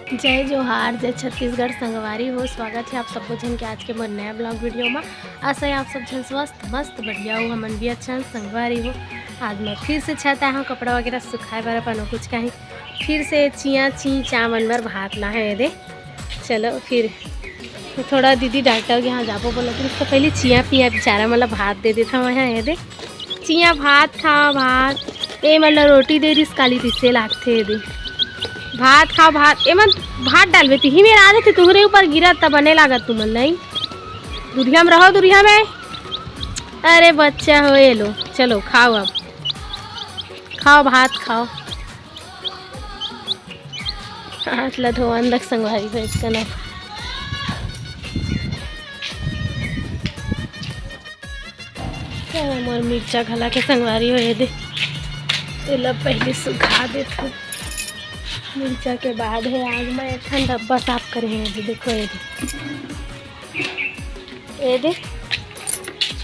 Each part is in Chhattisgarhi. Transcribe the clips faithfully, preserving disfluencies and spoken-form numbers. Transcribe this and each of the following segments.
जय जोहार, जय छत्तीसगढ़ संगवारी हो। स्वागत है आप सबो झन के आज के मोर नया ब्लॉग वीडियो में। आशा है आप सब झन स्वस्थ, मस्त, बढ़िया हो। हमन भी अच्छा हन संगवारी हो। आज मैं फिर से छत आए हूँ कपड़ा वगैरह सुखाए बर अपन कुछ कहीं। फिर से चिया ची चा मन बर भात ला है दे। चलो फिर थोड़ा दीदी डॉक्टर के यहाँ जाबो बोला, तो उसको पहले चिया पिया बेचारा मतलब भात दे देता हूँ यहाँ ये दे। चिया भात खा भात, ए मतलब रोटी दे दिस काली तिसे लागथे ये दे। भात खा भात, ए मन भात डालबे तिही मेर आ जाथे तुहरे ऊपर गिरत त बने लागत तुमन नहीं। दुरिया में रहो दुरिया में। अरे बच्चा हो ये लो, चलो खाओ अब, खाओ भात खाओ। हाथ ला धोवन लग संगवारी हो इसका ना। मोर मिर्चा घला के संगवारी हो ये दे, तेला पहले सुखा देथों। मिर्चा के बाद है आज मैं एक ठन डब्बा साफ करे हूँ ये दे, देखो ये दे। ए दे,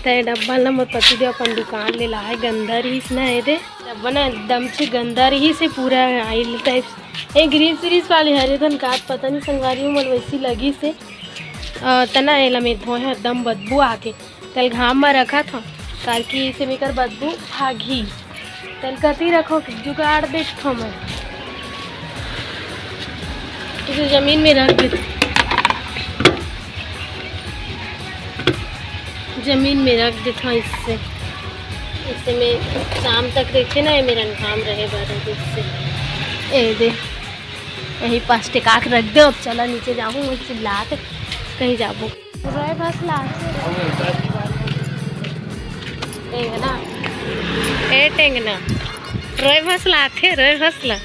ते डब्बा ल मोर पति देव अपन दुकान ले लाए, गंदा रहिस ना। ए दे, डब्बा ना एकदम से गंदा रहिस हे, पूरा आइल टाइप। ए ग्रीस व्रीस वाले हरे धन का पता नहीं संगवारी हो, मोला वैसी लगिस हे। अ, तना एला मैं धोए हव, एकदम बदबू आके। तेल घाम म रखत हव, कालकि इसे मेकर बदबू भागही। तेल कति रखो, जुगाड़ देखथों मैं। इसे जमीन में रख देथों, जमीन में रख देथों इससे, इससे मैं शाम तक रखे ना, ये मेरा घाम रहे बर इससे। ए दे, यही पास टेका के रख दे। अब चला नीचे जाऊँ, मैं चिल्लात कहीं जाबो। रोए भस ला। टेंगना, ए टेंगना, रोए भस ला थे, रोए भस ला।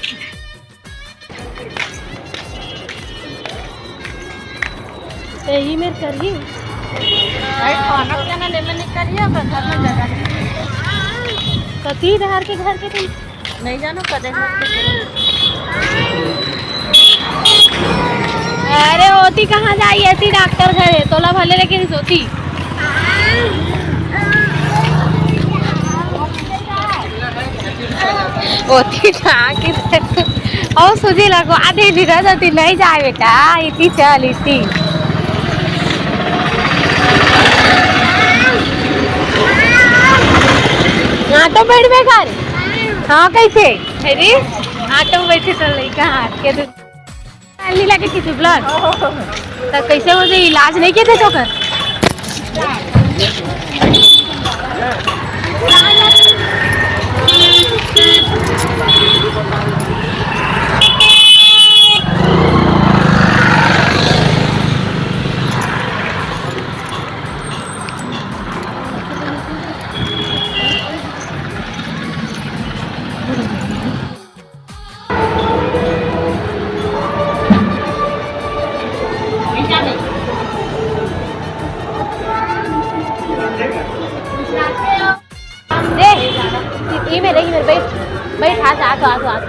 यही मेर करही। भाई, खाना पीना लेने निकलिए, अपन घर में जगह नहीं। कति डहर के घर के तुम? नहीं जानो कदे घर के। अरे ओती कहाँ जाई, एती डॉक्टर घर है, तोला भले लेकिन सोती। ओती ना कि ओ सुजी लगवा दे, धीरज ओती नहीं जाए बेटा, इती चल इती। ऑटो बैठ बे घर। हाँ, कैसे? अरे, ऑटो में बैठे तो लइका हाथ के दे। नहीं लगे किसी ब्लड। तो कैसे हो जाए, इलाज नहीं किए थे तो कर। ए, ये मेरे, ये मेरे, बैठ, बैठ, हाथ, हाथ, हाथ, हाथ।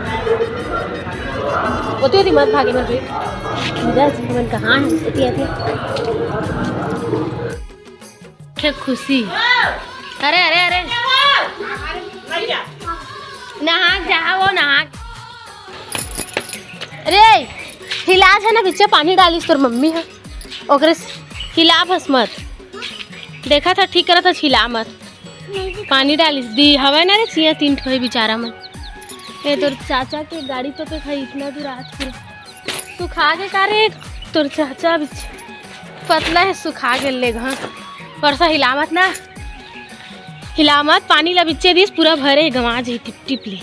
वो तो यदि मत भागे, मत बैठ। इधर से हमन कहाँ है? इतनी आती है। क्या खुशी। अरे, अरे, अरे। नहा जा, वो नहा। अरे, हिला जा ना, पीछे पानी डालिस तोर मम्मी ह। ओकरे से हिला भस मत। देखा था, ठीक करत हस, हिला मत। पानी डालिस दी, हवय ना रे, चिया तीन ठो हे बेचारा मन। ए, तोर चाचा के गाड़ी तो पे खाई इतना दूर आज पूरा। सुखा गे का रे? तोर चाचा बिच पतला हे, सुखा गेल ले घा। परसा हिलामत ना, हिलामत, पानी ला बिच्चे दिस, पूरा भरे हे, गंवा जाही टिप टिप ले।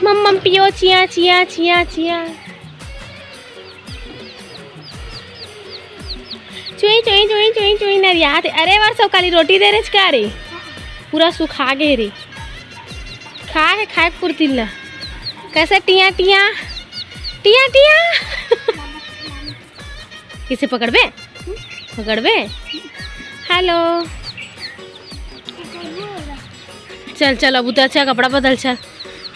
मम मम पियो, चिया चिया चिया चिया। चुई चुई चुई चुई चुई नरियात हे। अरे वर सब काली रोटी दे रेच का रे, पूरा सुखा गे रे। खा हे, खाए फुर्ती ला। कैसे टिया टिया टिया टिया। किसे पकड़बे? पकड़बे? हेलो। चल चल, अब उतर, चल कपड़ा बदल, चल।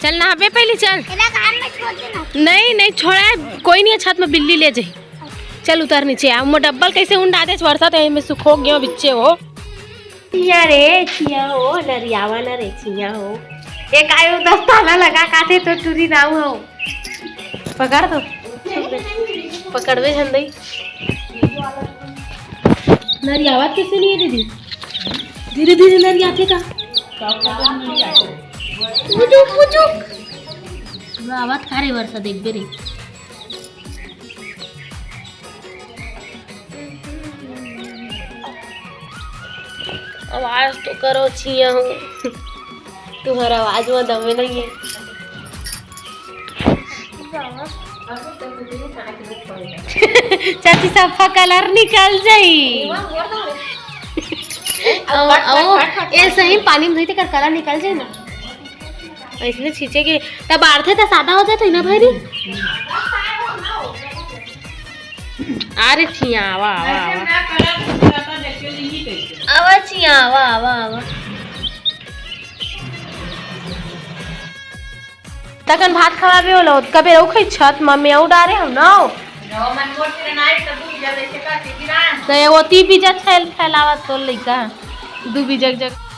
चल नहाबे पहले, चल। एला काम में छोड़ देना। नहीं नहीं, छोड़ा, कोई नहीं है छत में, बिल्ली ले जाही। चल उतर नीचे। आ मोर डब्बल कैसे उंडा देच, बरसात हे, में सुखो गयो बिच्चे हो। चिया रे चिया हो, नरियावा ना रे चिया हो। ए काय हो, दस्ताना लगा का काथे तो टूरी नाऊ हो। पकड़ तो। पकड़बे झन दई। नरियावत कैसे नहीं है दीदी? धीरे धीरे नरियाथे का। पुचुक, पुचुक। आवत का रे वर्षा, देखबे रे। आवाज तो करो छिया हूँ। तुम्हारा आवाज में दमे नहीं है। चाची, सफा कलर निकल जाई। ओ, ओ, ए सही पानी में धोई तेकर कलर निकल जाई ना। ऐसने छींचे के तब बाढ़थे त सादा हो जात है ना भाई। अरे छिया, आवा, आवा, आवा। आवा छिया, आवा, आवा, आवा। तकन भात खवाबे ओला, ओतका बेर अउ खई छत म मेव डारे हम न। त एगो ती बीजा छैल फैलावत तोर लइका, दू बीजा के जग।